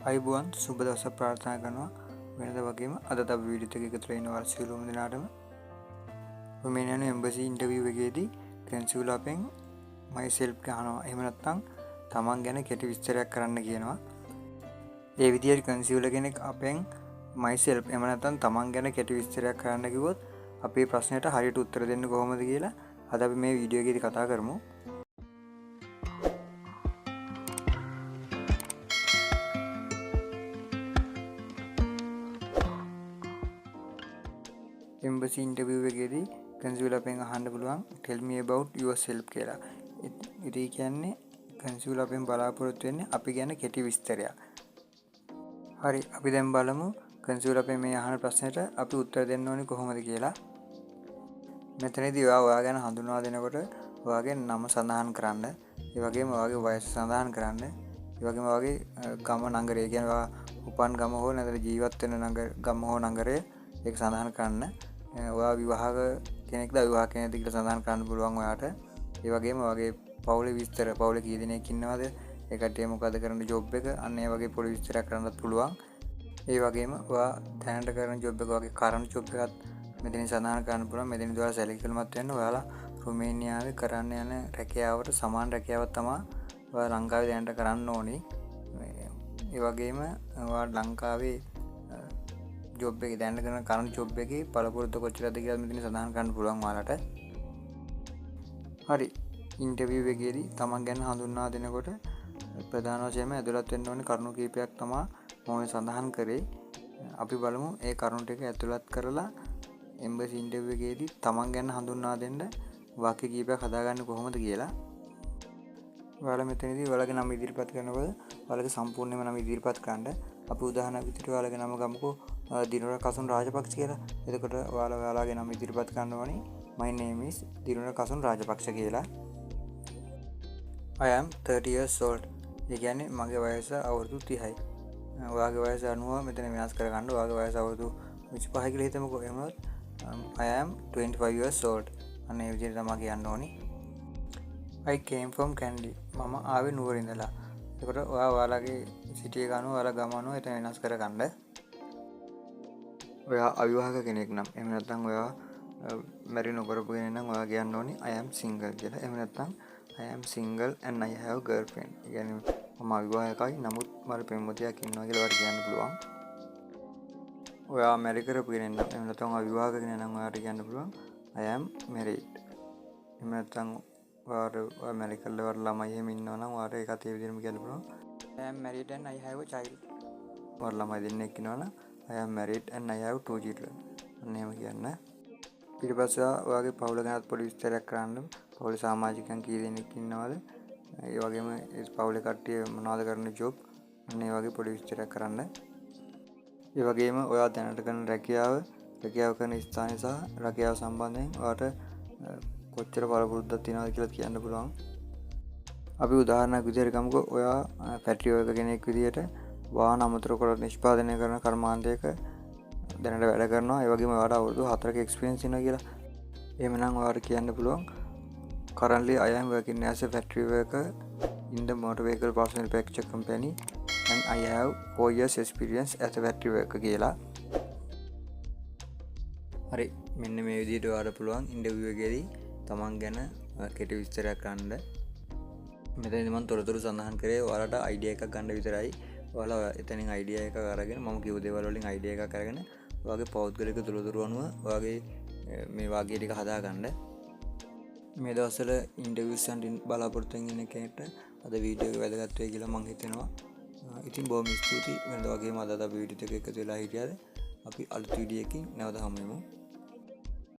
අයිබෝවන් සුබ දවසක් ප්‍රාර්ථනා කරනවා. වෙනද වගේම අදත් අපි වීඩියෝ එක එකතු වෙලා ඉන්නවා සියලුම දෙනාටම. රුමේනියානු එම්බසි ඉන්ටර්විව් එකේදී කන්සියුලර් අපෙන් මයිසෙල්ෆ් අහනවා. එහෙම නැත්නම් තමන් ගැන කෙටි විස්තරයක් කරන්න කියනවා. ඒ විදිහට කන්සියුලර් කෙනෙක් අපෙන් මයිසෙල්ෆ් එහෙම නැත්නම් තමන් ගැන කෙටි විස්තරයක් කරන්න කිව්වොත් අපේ ප්‍රශ්නෙට හරියට උත්තර දෙන්න කොහොමද කියලා අද අපි මේ වීඩියෝ එකේදී කතා කරමු. එම්බසි ඉන්ටර්විව් එකේදී කන්සියුලර් අපෙන් අහන්න පුළුවන් tell me about yourself කියලා. ඉතින් කියන්නේ කන්සියුලර් අපෙන් බලාපොරොත්තු වෙන්නේ අපි ගැන කෙටි විස්තරයක්. හරි, අපි දැන් බලමු කන්සියුලර් අපෙන් මේ අහන ප්‍රශ්නෙට අපි උත්තර දෙන්න ඕනේ කොහොමද කියලා. මෙතනදී ඔයා ඔයා ගැන හඳුන්වා දෙනකොට ඔයාගේ නම සඳහන් කරන්න, ඒ වගේම ඔයාගේ වයස සඳහන් කරන්න, ඒ වගේම ඔයාගේ ගම නගරය, ඒ කියන්නේ ඔයා උපන් ගම හෝ නැත්නම් ජීවත් වෙන ගම හෝ නගරය ඒක සඳහන් කරන්න. ඔයා විවාහක කෙනෙක්ද අවිවාහක කෙනෙක්ද කියලා සඳහන් කරන්න පුළුවන් ඔයාට. ඒ වගේම ඔයාගේ පවුලේ විස්තර, පවුලේ කී දෙනෙක් ඉන්නවද, ඒ කට්ටිය මොකද කරන ජොබ් එක, අන්න ඒ වගේ පොඩි විස්තරයක් කරන්නත් පුළුවන්. ඒ වගේම ඔයා දැනට කරන ජොබ් එක වගේ කරන්ට් ජොබ් එකත් මෙතනින් සඳහන් කරන්න පුළුවන්. මෙතනින් ඔයාලා සැලකිලිමත් වෙන්න, ඔයාලා රුමේනියාවේ කරන්න යන රැකියාවට සමාන රැකියාවක් තමා ඔයා ලංකාවේ දැනට කරන්න ඕනි. ඒ වගේම ඔයා ලංකාවේ ජොබ් එකේ දැනට කරන කරන්ට් ජොබ් එකේ පළපුරුද්ද කොච්චරද කියලා මෙතනින් සඳහන් කරන්න පුළුවන් ඔයාලට. හරි, ඉන්ටර්විව් එකේදී තමන් ගැන හඳුන්වා දෙනකොට ප්‍රධාන වශයෙන්ම ඇතුළත් වෙන්න ඕනේ කරුණු කීපයක් තමා මම සඳහන් කරේ. අපි බලමු ඒ කරුණු ටික ඇතුළත් කරලා එම්බසි ඉන්ටර්විව් එකේදී තමන් ගැන හඳුන්වා දෙන්න වාක්‍ය කීපයක් හදාගන්නේ කොහොමද කියලා. ඔයාලා මෙතනදී ඔයාලගේ නම ඉදිරිපත් කරනකොට ඔයාලගේ සම්පූර්ණම නම ඉදිරිපත් කරන්න. අපි උදාහරණයක් විදිහට ඔයාලගේ නම ගමුකෝ, දිනුර කසුන් රාජපක්ෂ කියලා. එතකොට ඔයාලා ඔයාලගේ නම ඉදිරිපත් කරන්න ඕනේ my name is දිනුර Kasun Rajapaksa කියලා. I am 30 years old. ඒ කියන්නේ මගේ වයස අවුරුදු 30යි. ඔයාගේ වයස අනුව මෙතන වෙනස් කරගන්න. ඔයාගේ වයස අවුරුදු 25 කියලා හිතමුකෝ. එහෙම වුණොත්, I am 25 years old. අන්න ඒ විදිහට තමයි කියන්න ඕනි. I came from Kandy. මම ආවේ නුවර ඉඳලා. එතකොට ඔයා ඔයාලගේ සිටි එක අනුව ඔයාලා ගම අනුව එතන වෙනස් කරගන්න. ඔයා අවිවාහක කෙනෙක් නම්, එහෙම නැත්නම් ඔයා මැරි නොකරපු කෙනෙක් නම් ඔයා කියන්න ඕනි I am single කියලා. එහෙම නැත්නම් I am single and I have girlfriend. ඒ කියන්නේ මම අවිවාහකයි නමුත් මට පෙම්වතියක් ඉන්නවා කියලා ඔයාට කියන්න පුළුවන්. ඔයා මැරි කරපු කෙනෙක් නම්, එහෙම නැත්නම් ඔයා විවාහක කෙනෙක් නම් ඔයාට කියන්න පුළුවන් I am married. එහෙම නැත්නම් ඔයා මැරි කරලා ඔයාට ළමයි එහෙම ඉන්නවා නම් ඔයාට ඒකත් ඒ විදිහටම කියන්න පුළුවන් I am married and I have a child. ඔයාට ළමයි දෙන්නෙක් ඉන්නවා නම් I am married and I have 2 children. අන්න එහෙම කියන්න. ඊට පස්සේ ඔයාගේ පවුල ගැනත් පොඩි විස්තරයක් කරන්න. පවුලේ සමාජිකයන් කී දෙනෙක් ඉන්නවද? ඒ වගේම ඒ පවුලේ කට්ටිය මොනවද කරන ජොබ්? අන්න ඒ වගේ පොඩි විස්තරයක් කරන්න. ඒ වගේම ඔයා දැනට කරන රැකියාව කරන ස්ථානය සහ රැකියාව සම්බන්ධයෙන් ඔයාට කොච්චර පළපුරුද්දක් තියෙනවද කියලා කියන්න පුළුවන්. අපි උදාහරණයක් විදිහට ගමුකෝ. ඔයා ෆැක්ටරි වර්කර් කෙනෙක් විදිහට වාහන අමතර කොට නිෂ්පාදනය කරන කර්මාන්තයක දැනට වැඩ කරනවා. ඒ වගේම ඔයාට අවුරුදු 4ක එක්ස්පීරියන්ස් තියෙනවා කියලා. එහෙමනම් ඔයාට කියන්න පුළුවන් currently I am working as a factory worker in the motor vehicle parts manufacture company and I have 4 years experience as a factory worker කියලා. හරි, මෙන්න මේ විදිහට ඔයාට පුළුවන් ඉන්ටර්විව් එකේදී තමන් ගැන කෙටි විස්තරයක් කරන්න. මෙතනදී මම තොරතුරු සඳහන් කරේ ඔයාලට අයිඩියා එකක් ගන්න විතරයි. ඔයාලා එතනින් අයිඩියා එකක් අරගෙන මම කිව්ව දේවල් වලින් අයිඩියා එකක් අරගෙන ඔයාගේ පෞද්ගලික තොරතුරු අනුව ඔයාගේ මේ වාක්‍ය ටික හදාගන්න. මේ දවස්වල ඉන්ටර්විව්ස් යන බලාපොරොත්තු වෙන ඉන්න කෙනෙක්ට අද වීඩියෝ එක වැදගත් වෙයි කියලා මං හිතනවා. ඉතින් බොහොම ස්තුතියි. වෙනද වගේම අදත් අපි වීඩියෝ එක එකතු වෙලා හිටියාද අපි අලුත් වීඩියෝ එකකින් නැවත හමු වෙමු.